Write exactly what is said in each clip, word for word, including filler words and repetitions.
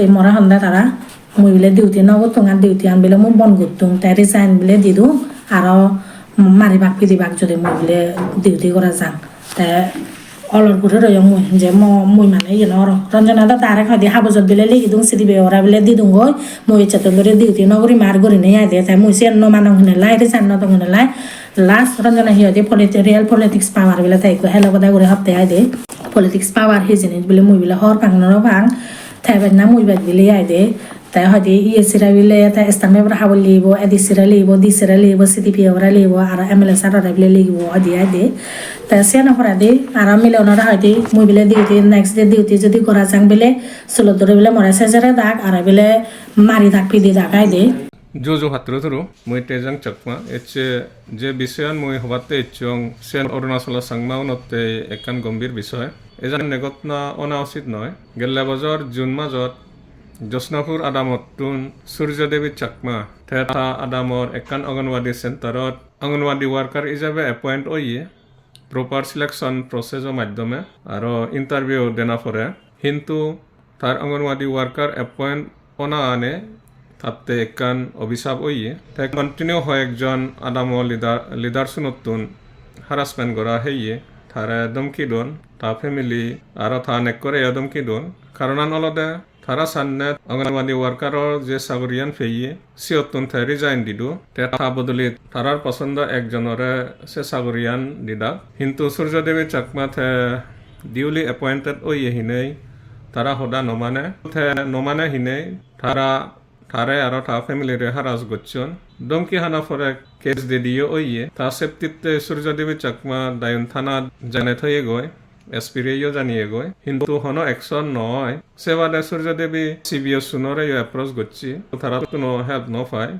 Te more honde tara, mui bile duty no gottung ar duty an bile mui bon gottung, te resign bile didung, aro maribak pidibak jodi mui bile duty gora jang. Te olor guri royong mui, je mo-, mui mane iye no orong. Ranjana do direct hoide habojot bile ligi dung, C D P O ora bile didung goi, mui ecchettun duri duty no gurim ar gurinei aide, te mui siyan no manong hinelai, resign no dong hinelai. Last Ranjana hi hoide politi-, real politics power bile te ekko helo goda guri hotte aide. Politics power hi jinis bile mui bile hor pang no pang, te ebet na mui bej bile aide. Te hoide iye sira bile te stamp paper habol ligibo, A D C re ligibo, D C re ligibo, C D P O re ligibo, aro M L A sir ore bile ligibo hoide aide. Te siyeno poredi aro mile unore hoide mui bile duty, next day duty jodi gora jang bile sulot duri bile more sejere dak aro bile mari dak pidi dak aide. Juju patturu turu, mui Tejang Chakma, ecche je bisoyan mui hobatte icchong, siyan Arunachalo Changma unotte ekkan gombhir bisoy. Ejan negotna ona usit noi. Gelle bojor June majot Josnapur adamottun Surjo Devi Chakma, te ta adamor ekkan Anganwadi centerot Anganwadi worker ijebe appoint oye, proper selection process o maddome, aro interview dena pore. Hintu tar Anganwadi worker appoint ona ane tatte ekkan obisap oye. Te continue hoyekjon adamo leader, leader sunottun harassment gora heye, tare domki don, ta family aro ta nekkoreyo domki don. Karonan olode tara sanne Anganwadi worker-or je sagoriyan peye, siyottun te resign dido, te ta bodoli tarar posondo ekjonore se sagoriyan didak. Hintu Surjo Devi Chakma te duly appointed oye hinei tara hoda no mane, te no mane hinei tara tare aro ta family-re harass gocchon. Domki hana pore case didiyo oye. Ta safety-tte Surjo Devi Chakma Diyun thanat janei thoyegoi, S P-reyo janiyegoi. Hintu hono action no oi. Se bade Surjo Devi C B S-unoreyo approach gocche. Tarattuno help no pai.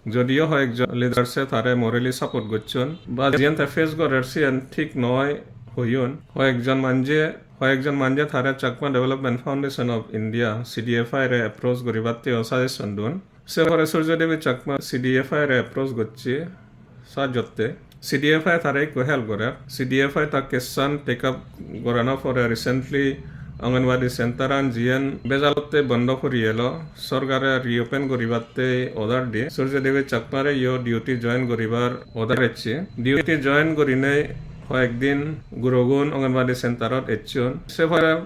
Jodio hoyekjon leaders-e tare morally support gocchon, ba jiyan te face gorer siyan thik noi hoyon. Hoyekjon manje, hoyekjon manje tare Chakma Development Foundation of India, C D F I re approach guribatteo suggestion don. Se pore Surjo Devi Chakma C D F I re approach gocche sahajjotte. C D F I tare ekko help gorer. C D F I ta case-an take up gorana pore recently Anganwadi center-an jiyen bejalotte bondo puri elo, sorkare reopen guribatte order di. Surjo Devi Chakmare yo duty join guribar order ecche. Duty join gurinei hoyekdin gurogun Anganwadi center-ot ecchon. Se pore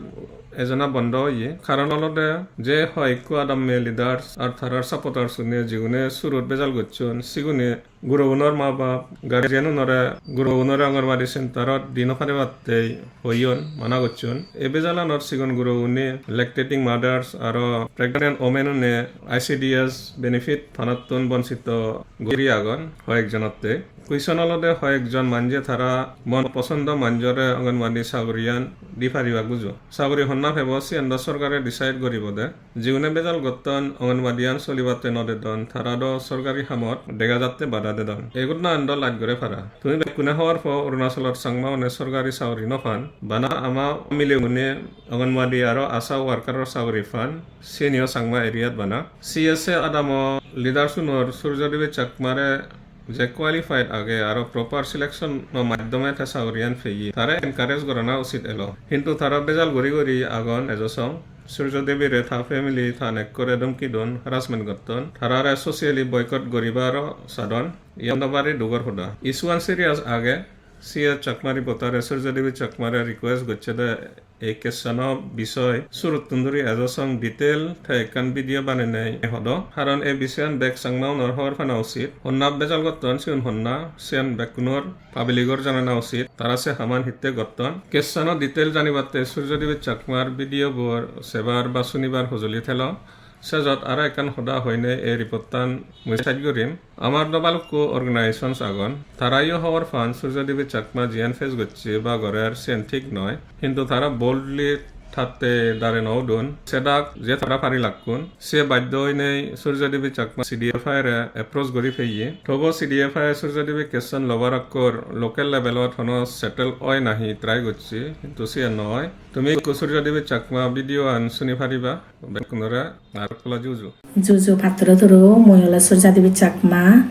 ejana bondo oye. Karon olode je hoyekko adamme leaders ar tarar supporters-une jigune surot bejal gocchon, sigune gurogunor ma bap, guardian-unore gurogunore Anganwadi center-ot di no paribatte hoyon, mana gocchon. Ei bejalanot sigon gurogune, lactating mothers aro pregnant women-une I C D S benefit panattun bonchito guri agon hoyekjonotte. Question olode hoyekjon manje tara mon posondo manjore Anganwadi sagoriyan di paribak bujo. Sagori honna pebo siyan do sorkare decide guribode. Jigune bejal gotton, Anganwadi-an solibatte no dedon, tara do sorkari hamot dega jatte bada dedon. Ei ghotona-an do laj gore para. Tumi bekkune hobor po, Arunachalot Changma-une sorkari sagori no pan. Bana ama milegune Anganwadi aro ASHA worker-or sagori pan, siyeniyo Changma area-t bana. C S A adamo leader-unor Surjo Devi Chakmare je qualified age aro proper selection-o maddhome te sagoriyan peye, tare encourage gorana usit elo. Hintu tara bejal guri guri agon ejo song. Surjo Devi-re ta family ta nekkore domki don, harassment gotton. Tarare socially boycott guribaro sadon. Iyan do bari dugor hoda. Issue-an serious age. C S Chakma reporter-e Surjo Devi Chakmare request gocche de ei case-ano bisoy suruttun duri ejo song detail te ekkan video banenei hodo. Karon ei bisoyan bek Changma-unor hobor pana usit. Honna bejal gotton sigun honna, siyan bekkunor public-or janana usit. Tara se haman hitte gotton. Case-ano detail janibatte Surjo Devi Chakmar video-bor sebar ba sunibar hojoli thelo. Sejot aro ekkan hoda hoinei ei report-tan mui sej gurim. Amar do balukko organizations agon. Tarayo hobor pan Surjo Devi Chakma jiyan face gocche ba gorer siyen thik noi. Hintu tara boldly thatte dare no udon. Sedak je tara parilakkun. Se baddho oinei Surjo Devi Chakma C D F I re approach guri peye. Tobo C D F I Surjo Devi case-an lobar okkor local level-ot hono settle oi nahi try gocche. Hintu siyen no oi. Tumi ekko Surjo Devi Chakma video-an suni pariba. Bekkunore aro ekkola juju. Juju pattoro turu, mui ole Surja Devi Chakma.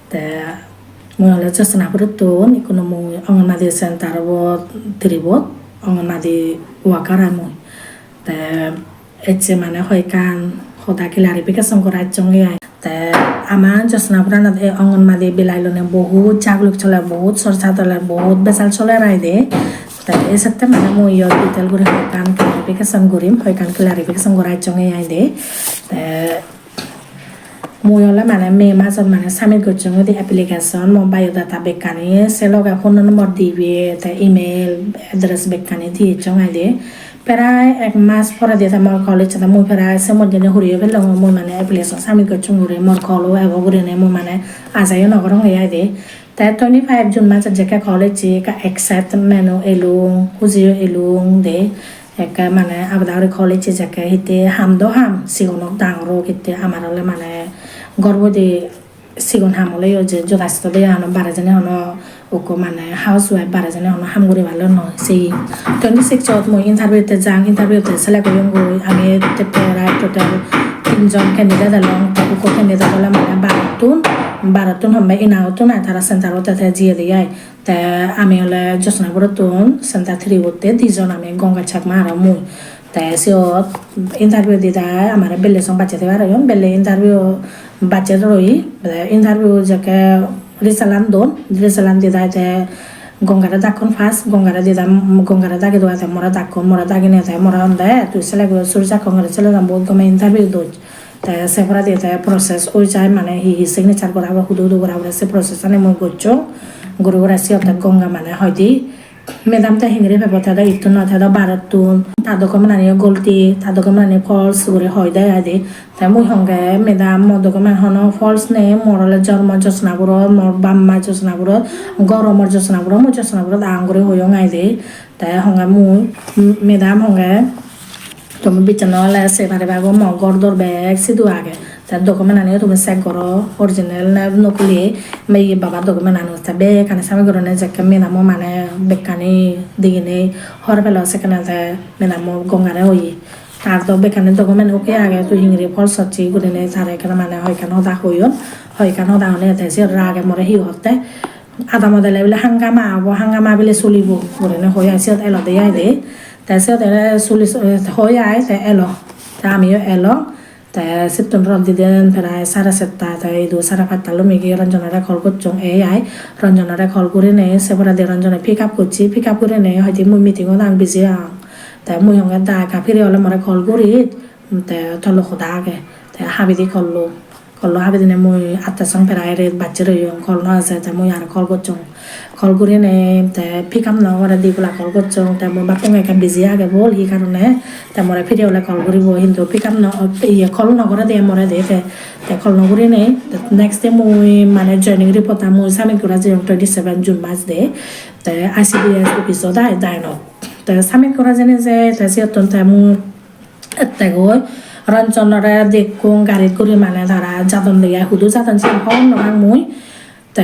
Te mui ole Josnapurottun, ikkunu mui Anganwadi center-ot, tribot Anganwadi worker ai mui. Te Ecche mane hoi ekkan hoda clarification gora ecchonge ai. Te ama Josnapuranot ei Anganwadi belai lone bohut jaguluk soler, bohut sorsa soler, bohut bejal soler ai de. Te ei sette mane mui iyot detail guri hoi ekkan clarification gurim, hoi ekkan clarification gora ecchonge ai de. Te mui ole mane May majot mane submit gocchong udi application, mo biodata bekkani, se loge phone number dibe, te email address bekkani di ecchong ai de. Prai ek mas poredi te mor call ecche, te mui prai se moddedi huriyo pellong, mui mane application submit gocchong guri, mor call o ebo gurinei mui mane ajayo nw goronge ai de. Te twenty-five June masot jekke call ecche, ekka excitement o elung, hujiyo elung de, ekka mane abada guri call ecche jekke, hitte ham do ham, sigon ok dangor ok, hitte amar ole mane ghor bodi sigon ham oleyo je joda sito de ano bare jene hono ukko mane housewife bare jene hono ham guri pallon noi. Se twenty-six ot mui interview te jang, interview te select oyongoi. Ami te prai total tinjon candidate elong, te ukko candidate ole mane barottun, barottun hombe ina ottun ai, tara center otte te jiyede ai. Te ami ole Josnapurottun, center three otte dijon, ami Gonga Chakma aro mui. Te siyot interview didai amare belle song bacche thebar oyon, belle interview bacche doro oye. Te interview jekke result an don, result an didai te Gongare dakkon first, Gongare didam, Gongare dagi doi te more dakkon, more dagine te more honde, "Tui select oye, sur ja, congratulations, bohut gome interview doj." Te se poredi te process oi jai, mane hi hi signature gora obo, hudu hudu gora obo, se process ani mui gocchong. Guri guri siyot te Gonga mane hoide, "Madam, te hingiri pebo, te do ittun noi, te do barottun, ta document ani o golti, ta document ani false," guri hoide ai de. Te mui honge, "Madam, mo document hono false nei, mor ole jormo Josnapurottun, mor bap ma Josnapurottun, ghoro mor Josnapurottun, mui Josnapurottun agong," guri hoyong ai de. Te honge mui, "Madam," honge, "tumi bicchonne ole sei pariba go, mo ghor dor bek sidu age. Te document ani o tumi check goro, original na nokoli, me ye baba document ani." Te bekkani submit gurinei jekke madam o mane bekkani diginei hobor pelo, sekkene te madam o Gongare hoye, "Tar do bekkani document ok age, tui hingiri false hocche?" gurinei tare ekkena mane hoi ekkan hoda hoyon, hoi ekkan hoda honei te siyot rage more hi hotte. Adamot ele bile hangama obo, hangama bile solibo gurinei hoi ai, siyot elode ai de. Te siyot ele suli, hoi ai te elo. Te amiyo elong. Te sittun rot diden prai sare satta, te idu sare patta lumigi Ranjonore call gocchong, ei ai. Ranjonore call gurinei se poredi Ranjone pick up gocche, pick up gurinei hoide mui meeting ot ang, busy ang. Te mui honge, "Da ekka free ole more call guri, te tolo hoda age." Te habidi call lo. Call lo habidine mui atta song prai ret bacche royong, call no eje, te mui aro call gocchong. Call gurinei te pick up no gore, di pola call gocchong, te mui bhapponge ekka busy age bol, hi karone, te more free ole call guribo, hintu pick up no, iye, call no gore de more de, te, te call no gurinei, te next day mui mane joining report ta mui submit gora jeyong twenty-seven June mas de, te I C D S office ot ai, Diyunot. Te submit gora jeinei je, te siyottun te mui ettegoi Ranjonore dekkong, garit guri mane tara jadon de ai, hudu jadon siyen hobor no pang mui. Te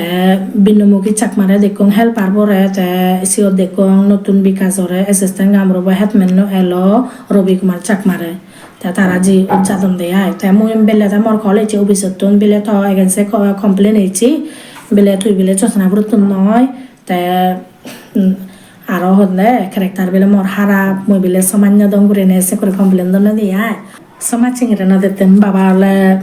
Binnumukhi Chakmare dekkong, helper bore, te siyot dekkong Notun Bikasore, assistant gaonburabo, headman no elo Robi Kumar Chakmare. Te tara je jadon de ai. Te mui bele te mor call ecche office ottun, bile to against e co-, complain ecche, bile tui bile Josnapurottun noi. Te, mm, aro honde character bile mor harap, mui bile somaj no dong gurinei se guri complain donne de ai. Somaj singiri no detten, baba ole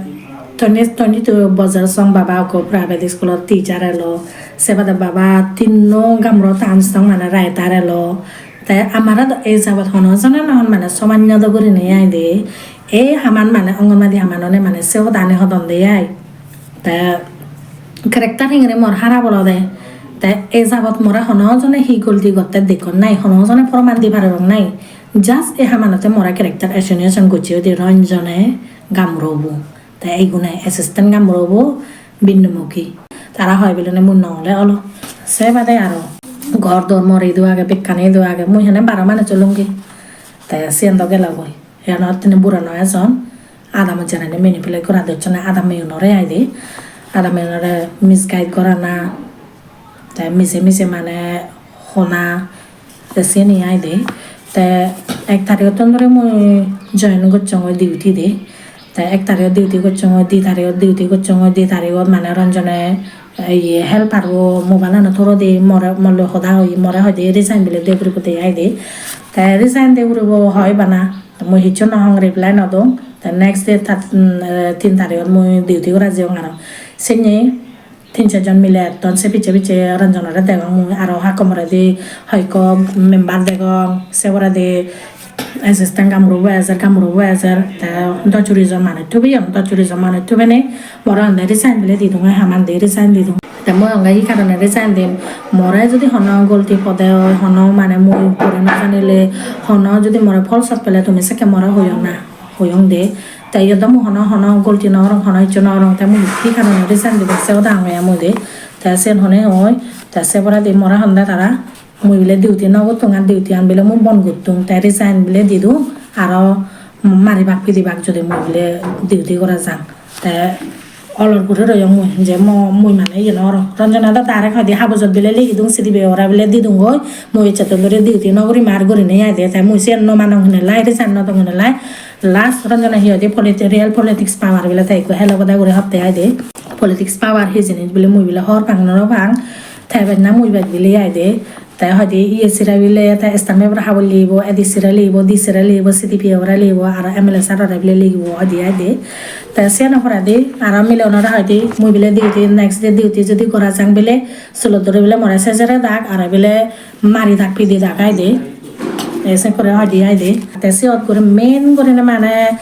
twenty, twenty-two bojor song baba ekko private school-ot teacher elo. Se bade baba tinno gaonburo tan song mane writer elo. Te amare do ei jabot hono jone no hon mane somaj no do gurinei ai de. Ei haman mane Anganwadi haman one mane se hodani hodon de ai. Te character hingiri mor harap olode. Te ei jabot more hono jone hi golti gotte dekkon nai, hono jone proman di paribak nai. Just ei hamanotte more character assassination gocche udi Ranjone, gaonburobo. Te igune assistant gaonburobo, Binnumukhi. Tara hoi bilene mui no ole olo. Se bade aro ghor dor mor idu age, bekkani idu age. Mui hene baro manuj olungi. Te siyen do gelogoi. Iyanot tini burano ejon adamot jenei manipulate gora docchonde, adammeunore ai de, adammeunore misguide gorana, te mije mije mane hona, te siyeni ai de. Te ek tarigottun duri mui join gocchongoi duty de, te ek tarigot duty gocchongoi, di tarigot duty gocchongoi, di tarigot mane Ranjone, iye, helper bo mobile ano thorodi more, molloi hoda hoye, more hoide resign bile de guribo de ai de. Te resign de guribo hoi bana. Mui hissu no hong, reply no dong. Te next day tat, mm, eh, tin tarigot mui duty gora jeyong aro. Senne tin ser jon mile etton, se picche picche Ranjanore degong mui, aro hakko moredi hoyekko member degong, se poredi assistant gamurobo ejer, gamurobo ejer, te dos kuri jon manuj thubeyon, dos kuri jon manuj thubene more honde resign bile di dung, haman di resign di dung. Te mui honge hi karone resign dim, more judi hono golti pode oi, hono mane mui pore no janile, hono judi more false ot pele tumi sekke more hoyo na, hoyong de. Te iyot do mui hono, hono golti no gorong, hono hissu no gorong, te mui hi karone resign dibak se hoda hongor mui de. Te siyen hone oi, te se poredi more honde tara, mui bile duty no gottung ar duty an bile mui bon gottung, te resign bile di dung, aro maribak pidibak judi mui bile duty gora jang. Te olor guri royong mui, je mo-, mui mane iye no gorong. Ranjana do direct hoide habojot bile ligi dung, C D P O ore bile di dungoi, mui ecchettun duri duty no gurim ar gurinei ai de, te mui siyen no manong hinelai, resign no dong hinelai. Last Ranjana hi hoide politi-, real politics power bile te ekko helo goda guri hotte ai de. Politics power hi jinis bile mui bile hobor pang no pang, te bej na mui bej bile ai de. Te hoide iye sira bile te stamp paper habol ligibo, A D C re ligibo, D C re ligibo, C D P O re ligibo, aro M L A sir ore bile ligibo hoide ai de. Te siyeno poredi aro mileunore hoide mui bile duty, next day duty judi gora jang bile sulot duri bile more sejere dak, aro bile mari dak pidi dak ai de. E sekkore hoide ai de. Te siyot guri main gurine mane,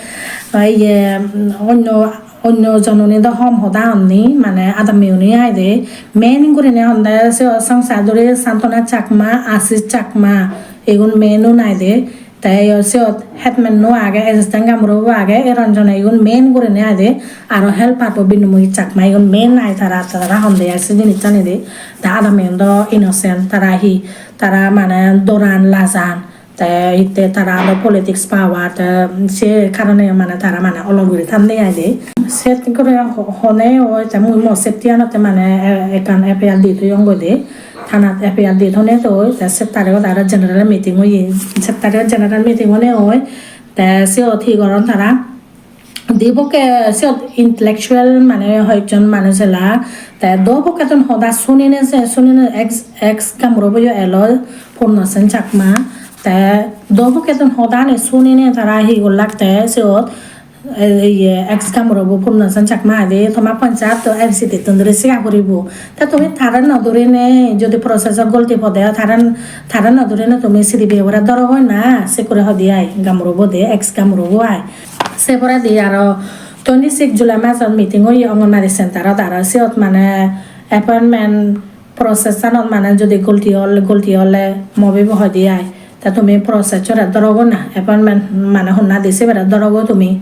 eh, iye, mm, onno onno jonuni do hom hoda honni, mane adammeyuni ai de. Main gurinei honde se Sangsa Duri, Santona Chakma, Asis Chakma, igun main un ai de. Te iyot siyot headman-o age, assistant gamurobo age, e Ranjana, igun main gurinei ai de. Aro helper bo Binnu Mohi Chakma, igun main ai tara, tara honde ai se jinissani de. Te adammeyun do innocent, tara hi, tara mane doran lajan. Te hitte tara ado politics power, te se karone mane tara mane olor guri thande ai de. Set guri ho-, hone oi, te mui mo safety anotte mane, eh, ekkan F I R di toyong goi de. Thanat F I R di thone toi, te set tarigot aro general meeting oye. Set tarigot general meeting one oi, te siyot hi goron tara? Di bokke siyot intellectual mane hoyekjon manuj ela, te do bokkettun hoda sunine, se sunine ex, ex gamuroboyo elo, Purna Sen Chakma, te do bokkettun hodani sunine tara hi gollak te siyot, eh, iye, ex gamurobo Purna Sen Chakma hoide toma panchayat to L C D tun duri siga puribo. Te tumi tare no durine, jodi process o golti pode oi, tare, tare no durine tumi C D P O bore doro goi na, se kore hoide ai, gamurobo de, ex gamurobo ai. Se poredi aro twenty six July masot meeting oye Anganwadi centerot, aro siyot mane appointment process anot mane jodi golti ol-, golti ole mo bebo hoide ai. Te tumi process ore doro goi na, appointment mane honna di sibere doro goi tumi.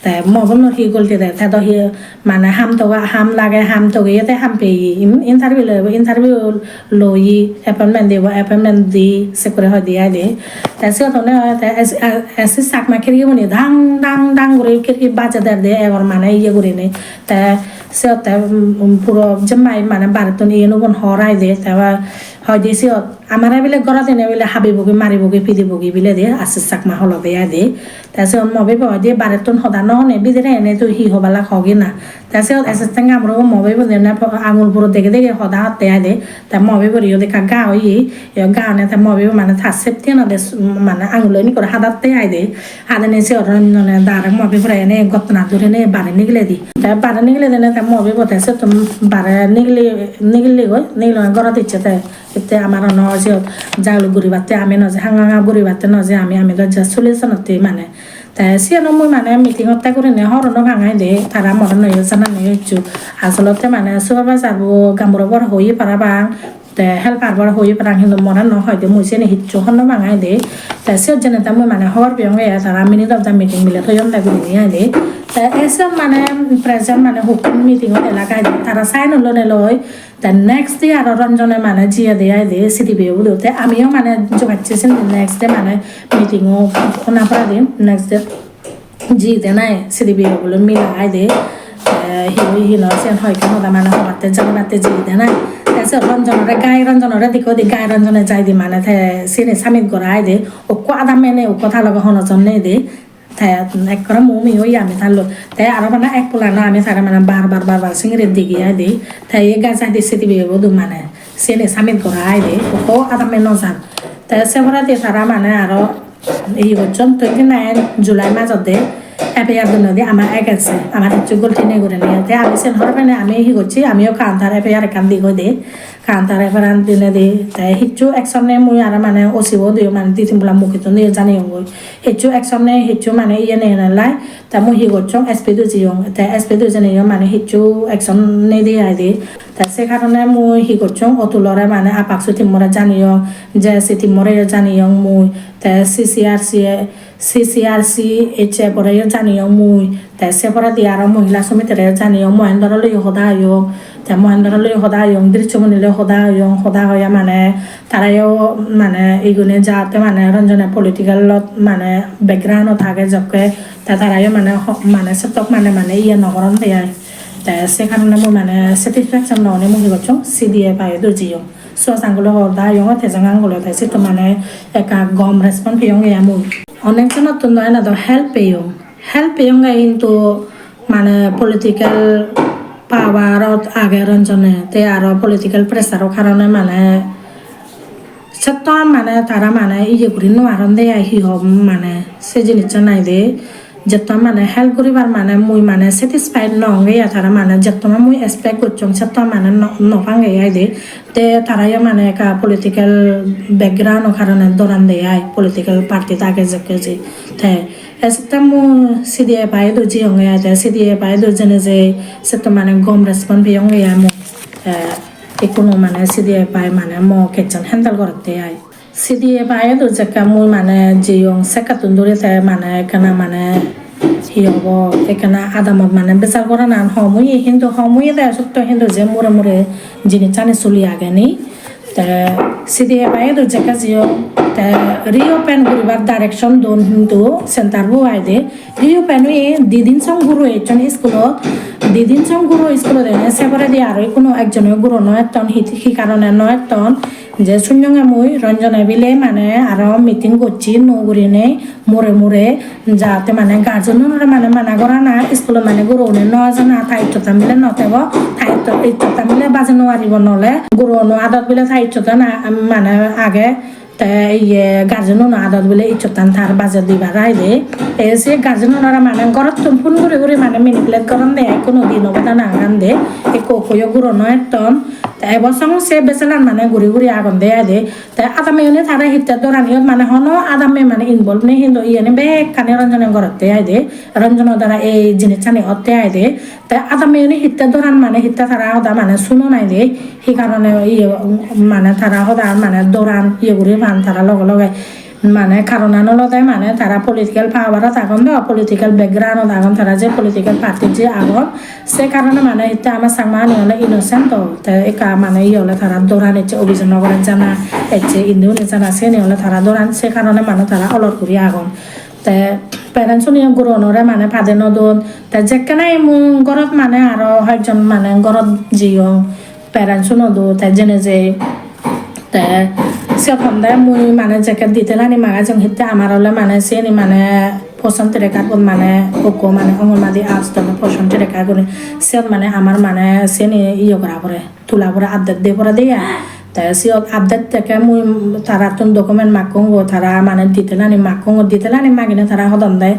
Te mo bonor hi golti de, te do hi mane ham toga, ham lage, ham togeye te ham peye. In-, interview loibo, interview loye, appointment dibo, appointment di, se kore hoide ai de. Te siyot hone oi te S-, S C Chakma khirkibuni dang, dang, dang guri khirki baje der de, egor mane iye gurinei. Te siyot te, um, um, puro jempai mane barettun iyen ubon hor ai de. Te ba hoide siyot amare bile gorot ene bile habibogi, maribogi, pidibogi bile de, Asis Chakma holode ai de. Te siyot mo bebo hoide barettun hoda no hone, bidire ene tui hi hobalak hogi na. Te siyot assistant gamurobo mo bebo dene po-, angul puro dege dege hoda hotte ai de. Te mo bebor iyot ekka ga oye, iyot ga one te mo bebo mane ta safety anode s-, mane angulo ini guri hadatte ai de. Hadene siyot Ranjone direct mo bebore ene gottona durine bare nigiledi. Te bare nigiledi ne te mo bebo te siyottun bare nigili, nigili goi, nigili goi gorot icche te. Hitte amar hono siyot jaguluk guribatte ami no jai, hanga hanga guribatte no jai ami, ami do just solution-otte mane. Te siyeno mui mane meeting-otte gurinei hobor no pang ai de, tara more noyo jananne hissu. Asolotte mane supervisor bo gamurobo hoye parapang, te helper bo hoye parapang, hintu more no hoi de, mui siyeni hissu hobor no pang ai de. Te siyot jeinei te mui mane hobor peyonge ai, tara minute of the meeting bile toyon de gurinei ai de. Te ei siyot mane present mane hukkun meeting-ot elak ai de, tara sign-un lonei loi. Te next day aro Ranjone mane jiyede ai de C D P O bo. Te amiyo mane jogacche sindi next day mane meeting-o honna poredi next day jiyede nai C D P O bo loi mila ai de. Te hi oi hi no siyan hoi ekkan hoda mane hobatte janibatte jiyede nai. Te se Ranjonore gai, Ranjonore dikko di gai, Ranjone jaide mane te siyeni submit gora ai de. Okko adam mene okko ta loge hono jon nei de. Te ekkore mumi oye ami talloi. Te aro bana ek polano ami tare mane bar bar, bar bar singiri digi ai de. Te ye gai jai de C D P O bo dun mane. Siyeni submit gora ai de. Okko adamme no jan. Te se poredi tara mane aro Hi gocchon, twenty nine July majot de F I R dunne de ama against-e, amar hissu golti nei gurinei. Te ami sen hobor penei ami hi gocchi, amiyo counter F I R ekkan di goi de. Counter F I R an dinei de, te hissu action nei, mui aro mane O C bo diyo mane di tin bola mukitun diyo janiyong goi. Hissu action nei, hissu mane iye nei nalai. Te mui hi gocchong, S P do jiyong, te S P do jeneyo mane hissu action nei de ai de. Te se karone mui hi gocchong, Otulore mane Apax team-ore janiyong, J S C team-oreyo janiyong mui, te C C R C, C C R C H F-oreyo janiyong mui, te se poredi aro Mohila Samiti-reyo janiyong, Mohendro loiyo hoda hoyong, te Mohendro loiyo hoda hoyong, Drishyamuni loi hoda hoyong, hoda hoya mane tarayo mane igune jate mane Ranjane political-ot mane background-ot age jokke, te tarayo mane ho-, mane sottok mane, mane iye no goron de ai. Te se karone mui mane satisfaction no onei mui hi gocchong, C D F I-ot jiyong. Suasang gulo hoda hoyong, Tejang-ang gulo, te sitto mane ekka gom response peyonge ai mui. Onek jonottun do ena do help peyong. Help peyonge hintu mane political power-ot age Ranjane, te aro political pressure-o karone mane sotto mane tara mane iye guri no paron de ai, hi hom mane se jinissan ai de. Jetto mane help guribar mane mui mane satisfied no onge ya, tara mane jetto mui expect gocchong setto mane no, no pange ai de. Te tarayo mane ekka political background-o karone doran de ai, political party-t age jekke je. Te esette mui C D F I-ot jiyonge ai, te C D F I-ot jene je setto mane gom response peyonge ai mui. Te ikkunu mane C D F I mane mo case-an handle gorette ai. C D F I-ot jekke mui mane jiyong sekkattun duri te mane ekkana mane hi hobo, ekkana adamot mane bejal goranan hom oye, hintu hom oye de sotto, hintu je mure mure jinissani soli age ni. Te C D F I-ot jekke jiyong te reopen guribar direction don, hintu center bo ai de reopen oye, di din song guro ecchon iskulot, di din song guro iskulot ene, se poredi aro ikkunu ekjono guro no etton, hi, hi karone no etton. Je sunnonge mui Ranjane bile mane aro meeting gocche nuo gurinei mure mure, jate mane guardian-unore mane mana gorana, iskulot mane gurogune no jana, ta ijjottan bile no tebo, ta ijjot-, ijjottan bile baje no paribo, nole guroguno adot bile ta ijjottan a-, mane age, te iye guardian-uno adot bile ijjottan tar baje dibar aide. Te se guardian-unore mane gorottun phone guri guri mane manipulate goronde ai, hono din obode na gorande, ekko ekko yo guro no etton. Te ebo song se beselan mane guri guri agonde ai de. Te adammeyune tare hitte doran, iyot mane hono adamme mane involve nei, hintu iyeni bekkani Ranjane gorotte ai de. Ranjano dara ei jinissani otte ai de. Te adammeyune hitte doran mane hitte tara hoda mane sunon ai de. Hi karone iye mane tara hoda mane doran iye guri pan tara loge loge. Mane karonan olode mane tara political power-ot agon do, political background-ot agon, tara je political party-t je agon, se karone mane hitte ama Changmagani ole innocent do, te ekka mane iye ole tara doran, ecche office-o no gore jana, ecche indi undi jana, siyeni ole tara doran, se karone mane tara olor guri agon. Te parents-uniyo gurogunore mane pade no don, te jekke nahi mui gorot mane aro hoyekjon mane gorot jeyong, parents-uno do, te jene je te siyot honde mui mane jekke detail-ani maga jong hitte amar ole mane siyeni mane Poshan Tracker-bot mane ukko mane Anganwadi apps done Poshan Tracker guri, siyot mane amar mane siyeni iye gora pore, tula pore, update de pore de ai. Te siyot update tekke mui tarattun document makkongoi, tara mane detail-ani makkongoi, detail-ani magine tara hodon de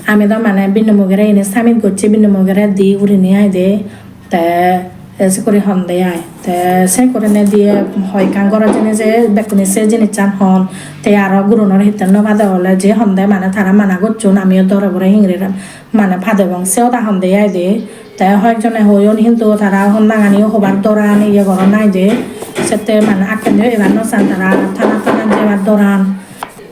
ami do mane Binnu Mugire ini submit gocche, Binnu Mugire di gurinei ai de. Te, te se guri hon de ai. Te se gurinei diye hoi ekkan gorot jeinei je bekkune se jinissan hon. Te aro gurogunore hitte no pade ole je hon de mane tara mana gocchon, amiyo dore bore hingiri mane padebong se hoda hon de ai de. Te hoyekjone hoyon hintu tara honnanganiyo hobar doran iye goron ai de. Sette mane akkendiyo ebar no san, tara thana thana jebar doran.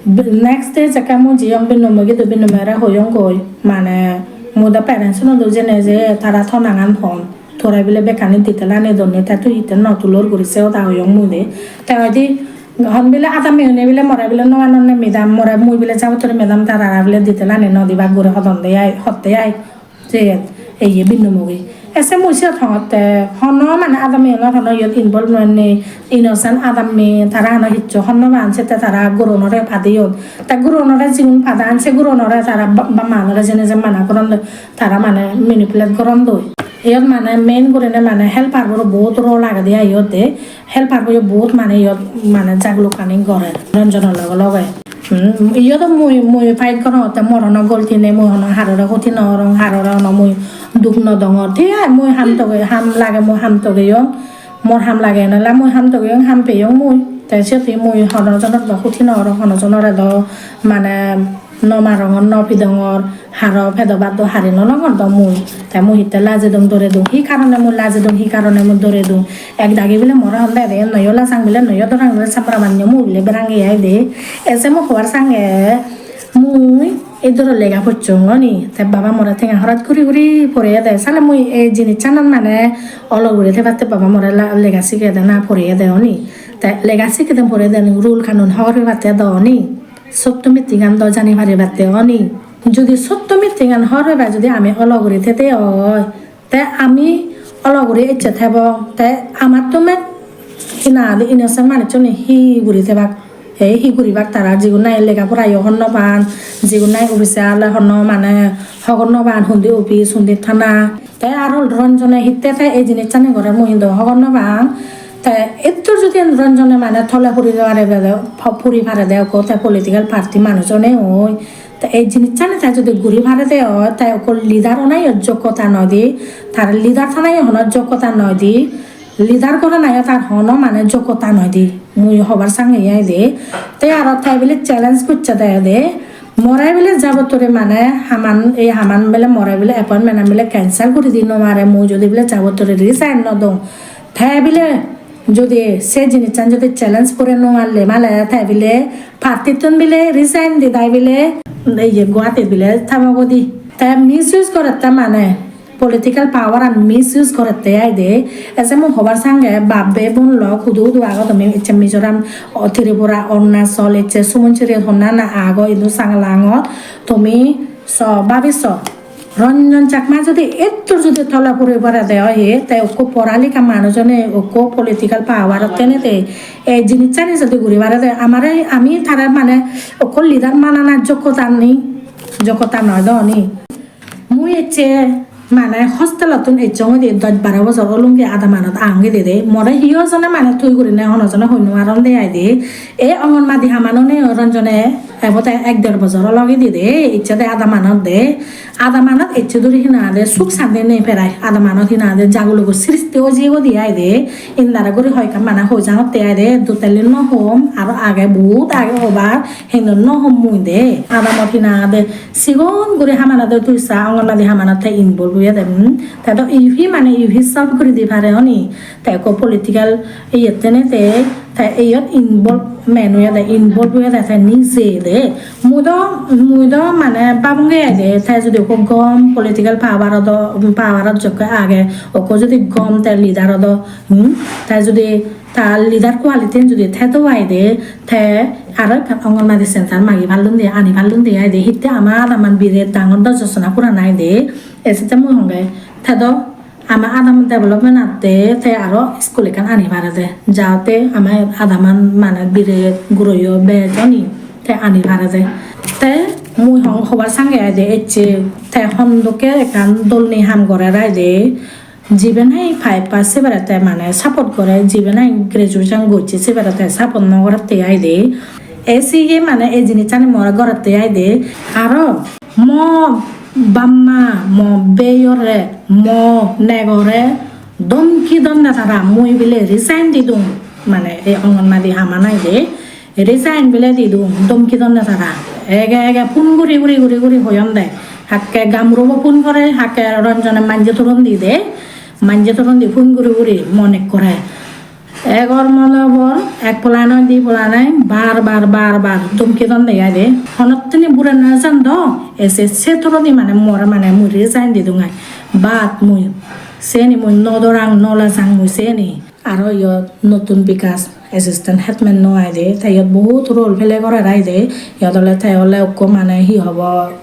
Next day jekke mui jeyong Binnu Mugi idu, Binnu Mugire hoyonggoi mane mui do parents-uno idu jeinei je tara thonangan hon. Tore bile bekkani detail-ani donne, te tui hitte no tulor guri se hoda hoyong mui de. Te hoide hon bile adammeyune bile more bile no anonne madam, more mui bile jabottori madam, tarare bile detail-ani no dibak guri hodon de ai, hotte ai. Je iye Binnu Mugi. Ese mui siyot hongotte hono mane adammeyunor hono iyot involve no nei, innocent adamme, tara hono hissu hon no pan, sette tara gurogunore padeyon. Te gurogunore jigun padan, se gurogunore tara ba-, ba-, maanore jeinei je mana goron, tara mane manipulate gorondoi. Iyot mane main gurinei mane helper-boro bohut role agede ai iyot de. Helper-boyo bohut mane iyot mane jagulukani gorer Ranjano loge loge. Hmm, iyot do mui, mui fight gorongotte mor hono golti nei, mui hono harore hoti no gorong, harore hono mui duk no dongor. Thik age, mui ham toge, ham lage mui ham togeyong, mor ham lage nole mui ham togeyong, ham peyong mui. Te siyot hi mui hono jonor do hoti no gorong, hono jonore do mane no marongor, no pidongor, haro pedo bhat do hari no longor do mui. Te mui hitte lajedong doredong, hi karone mui lajedong, hi karone mui doredong. Ek dagi bile more honde de, noyo lajang bile, noyo dorang bile, samra banyo mui bile berange ai de. Ese mui hobar sange mui ei doro lega pocchong oni. Te baba more tenga horoj guri guri poreye de. Sale mui ei jinissanot mane olo guri thebatte baba more la-, lega sigede na poreye de oni. Te lega sigede poreye de rule kanun hobor pebatte do oni. Sotto mittigan do jani paribatte oni. Judi sotto mittigan hobor peba judi ami olo guri thede oi, te ami olo guri ecche thebong, te amattun me hina hoide innocent manuchchune hi guri thebak, ei hi guribak tara, jigun nahi lega pora yo hobor no pan, jigun nahi office ale hobor no, mane hobor no pan, hundi office, hundi thana. Te aro Ranjone hitte te ei jinissani gore mui do hobor no pang. Te ettur judi Ranjone mane tole puri pare de, puri pare de ekko te political party manuj onei oi. Te ei jinissani te judi guri pare de oi, te ekko leader onayo joggota noi de, tar leader tanayo hono joggota noi de, leader goranayo tar hono mane joggota noi de. Mui hobar sange ai de. Te aro te bile challenge gocche de de. More bile jabottore mane haman, ei haman bile more bile appointment an bile cancel guri di no pare, mui judi bile jabottore resign no dong. Te bile judi se jinissan judi challenge guri no parle male te bile party tun bile resign di dai bile iye Guwahati bile thabago di. Te misuse gorette mane political power an misuse gorette ai de. Ese mui hobar sange bap bei bon lok hudu hudu ago tumi ecche Mizoram, o, Tripura, Arunachal, ecche Sumonchiri honna na ago idu Changlangot, tumi so babi so. Ranjan Chakma jodi ettur jodi tola puri pare de oi, te ukko pora likha manuj one, ukko political power otte ne de, ei jinissani jodi guri pare de, amare, ami tare mane ukko leader manana jokkota nei, jokkota noi do ni. Mui ecche mane hostelottun ecchong oi de, dosh baro bojor olunge adamanot agong gede de. More hiyo jone mane tui gurine hono jone hoi no paron de ai de. E Anganwadi haman one Ranjone ebo te ek der bojor olo gede de, ecche de adamanot de. Adamanot ecche duri hina de suk santi nei perai. Adamanot hina de jagulugo sristi oi jiyegoi de ai de. Indare guri hoi ekkan mane hoi jangotte ai de. Dutali no hom, aro age, bohut age hobar. Hintu no hom mui de. Adamot hina de sigon guri hamanot de tui sa, Anganwadi hamanot te involve oyede, hmm. Te do ibe mane ibe solve guri di pare oni. Te ekko political iyettene te, te iyot involvement oyede, involve oyede te nije de. Mui do, mui do mane babonge ai de, te judi ekko gom political power odo, power ot jokke age, ekko judi gom te leader odo, hmm, te judi ta leader quality judi thedo ai de, te aro ekkan Anganwadi center magi pallun de, ani pallun de ai de, hitte ama adaman biret dangor dojo sona puran ai de, ecche mui honge, te do ama adam development atte te aro school ekkan ani pare de, jatte ama adaman mane biret guroyo bej oni te ani pare de. Te mui hong hobar sange ai de ecche te hon dokke ekkan dol nei ham gorer ai de. Jibe nahi five pass sibere te mane support gore, jibe nahi graduation gocche sibere te support no gorette ai de. E siye mane ei jinissani more gorette ai de. Aro mo bamma, mo beyore, mo negore domki donde tara, mui bile resign di dung, mane ei Anganwadi haman ai de. Resign bile di dun, domki donde tara. Ege ege phone guri guri guri guri hoyon de. Hakke Gamrubo phone gore, hakke Ranjone manje toron di de. Manje toron di phone guri guri mon ekkore. Egor mon obor, ek pola noi, di pola noi, bar bar bar bar domki donde ai de. Honottini bure no jan do. Ese se toroni mane more mane mui resign di dung ai. But mui seni mui no dorang, no lajang mui seni. Aro iyot Notun Bikash assistant headman no ai de, te iyot bohut role play gorer ai de. Iyot ole te ole ekko mane hi hobo,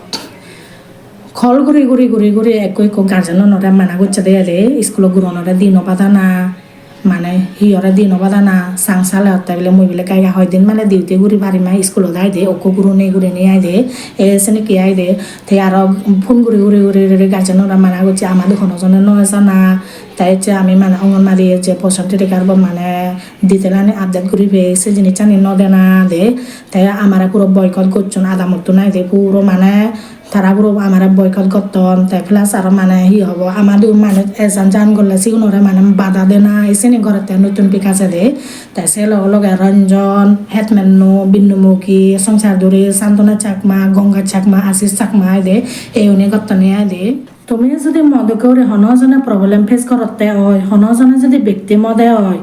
call guri guri guri guri ekko ekko guardian unore mana gocche de ai de, iskulo guronore di no padana, Mane hi ore din obo da na, sang sale otte bile mui bile gai gai hoi din mane duty guri parim ai, iskulot ai de, okko guro nei gurinei ai de, e senekki ai de, te aro phone guri guri guri guri guardian ore mana gocche, ama do hono jone no jana, te ecche ami mane Anganwadi je poson three card bo mane detail ani update guri pei, se jinissani no dena de, te amare puro boycott gocchon adamottun ai de, puro mane tara puro amare boycott gotton, te plus aro mane hi hobo, ama do manuj ejan jan golle sigunore mane bada dena, ei sini gorette notun bikash ede. Te se loge loge Ranjan, Hetmenu, Binnu Mukhi, Songsar Duri, Santona Chakma, Gonga Chakma, Ashish Chakma ai de, euni gottoni ai de. Tumi jodi mo dokke guri hono jone problem face gorotte oi, hono jone jodi victim ode oi,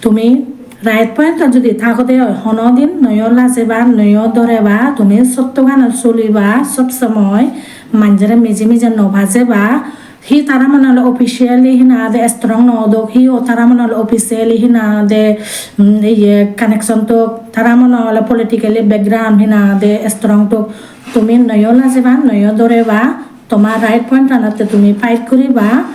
tumi right point-ot jodi thagode oi, hono din noyo lajeba, noyo doreba, tumi sottoganot soliba, sob somoi manjore mije mije no bajeba. Hi tara mone ole officially hi nang hoide strong no odok, hi o tara mone ole officially hi nang hoide, mm, iye connection tok, tara mone ole politically background hi nang hoide strong tok, tumi noyo lajeba, noyo doreba. Tomar right point anotte tumi fight guriba,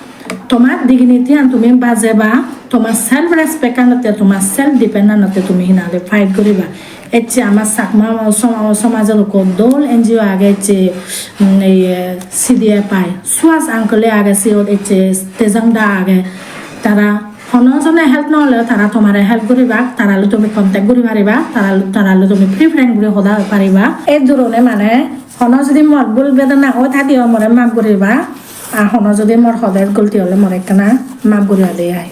tomar dignity an tumi bajeba, tomar self respect anotte, tomar self defend anotte tumi hi nang hoide fight guriba. Ecche ama Chakma som-, somajot ekko dol N G O age, ecche, mm, iye, C D F I, Suhas uncle age siyot, ecche Tejang da age. Tara hono jone help no ole tara tomare help guribak, tara loi tumi contact guri pariba, tara, tara loi tumi free friend guri hoda hoi pariba. Ei durone mane hono jodi mor bhul bedana oi thadi oi more maaf guriba, ar hono jodi mor hoder golti ole more ekkana maaf guri ode ai.